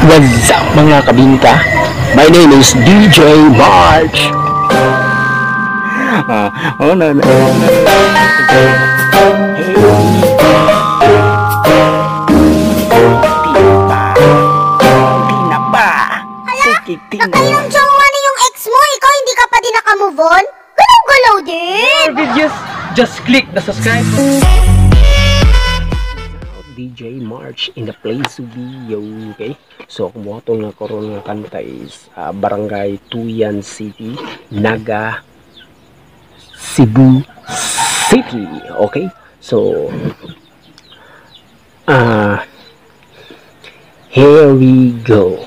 What's up, mga kabingka? My name is DJ March. Oh, no, no. Di na ba? Sige, di na. Nakailang jowa na yung ex mo, ikaw hindi ka pa din nakamove on? Galaw-galaw din! More videos, just click the subscribe button. DJ March in the place to be, yo, okay? So, kumuha itong nga karon nga kanta is Barangay Tuyan City, Naga, Cebu City, okay? So, here we go.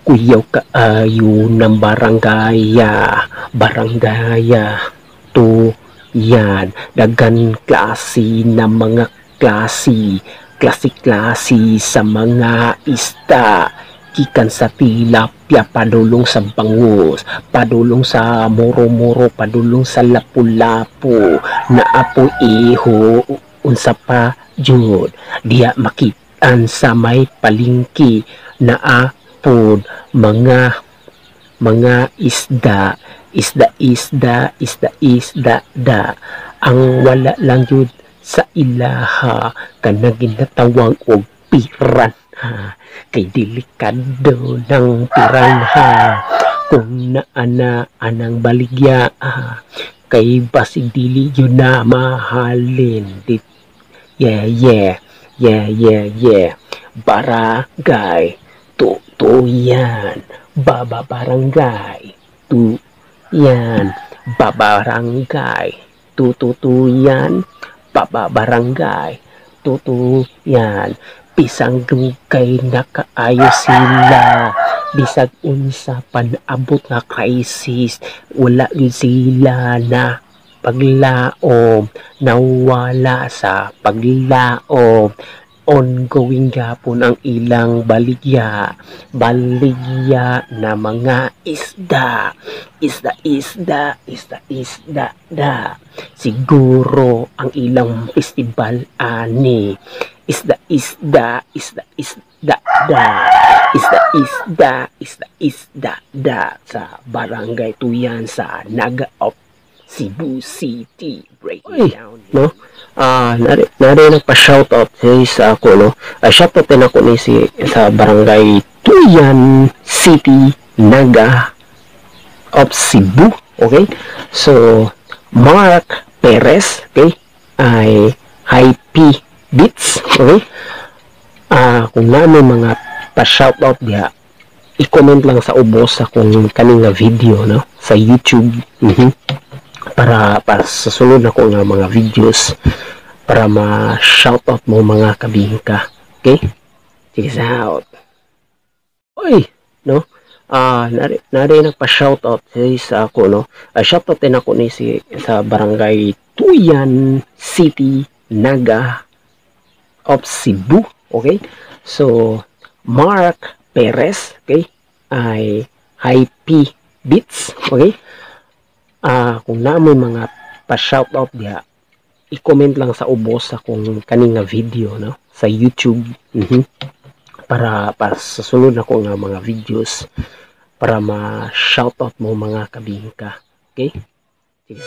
Kuyaw kaayo ng barangaya, barangaya, to yan, daghan klase na mga klase, klase-klase sa mga isda. Gikan sa tilapia, padulong sa bangus, padulong sa moro-moro, padulong sa lapu-lapu, naapo iho, unsa pa jud. Diya makitaan sa may palengke, naapod mga isda, isda, isda, isda, isda, da. Ang wala lang yun sa ilaha, kanang ginatawag og piranha, kay delikado ng piranha. Kung naana anang baligya, kay basig dili yun na mahalin. Di, yeah, yeah, yeah. Barangay, to, to yan. Baba barangay, to yan. Babarangay, tututu yan. Baba barangay, tutu yan. Bisang dugay nakaayo sila, bisag unsa panabot nga crisis, wala gyud sila na paglaom, nawala sa paglaom. Ongoing gapon ang ilang baligya, baligya na mga isda, isda, isda, isda, isda, da. Siguro ang ilang festival ani, isda, isda, isda, isda, da, isda, isda, isda, isda, da. Sa Barangay Tuyan sa Naga of Cebu City. Break it down, no? Nari nagpa-shoutout sa ako, no? Shoutout din ako ni si sa Barangay Tuyan City, Naga of Cebu, okay? So, Mark Perez, okay? Ay High P Beats, okay? Kung na may mga pa-shoutout diha, i-comment lang sa ubos sa kung kaning nga video, no? Sa YouTube. Para sa sunod na ko nga mga videos, para ma-shoutout mo mga kabingka. Okay? Check this out. Oy, no? Nari nagpa-shoutout sa ako, no? Shoutout din ako ni si sa Barangay Tuyan City, Naga of Cebu, okay? So, Mark Perez, okay? Ay High P Beats, okay? Kung na may mga pa-shoutout diha, i-comment lang sa ubos sa kung kaning nga video, no? Sa YouTube. Para sa sunod na ko nga mga videos, para ma-shoutout mo mga kabingka. Okay? Sige.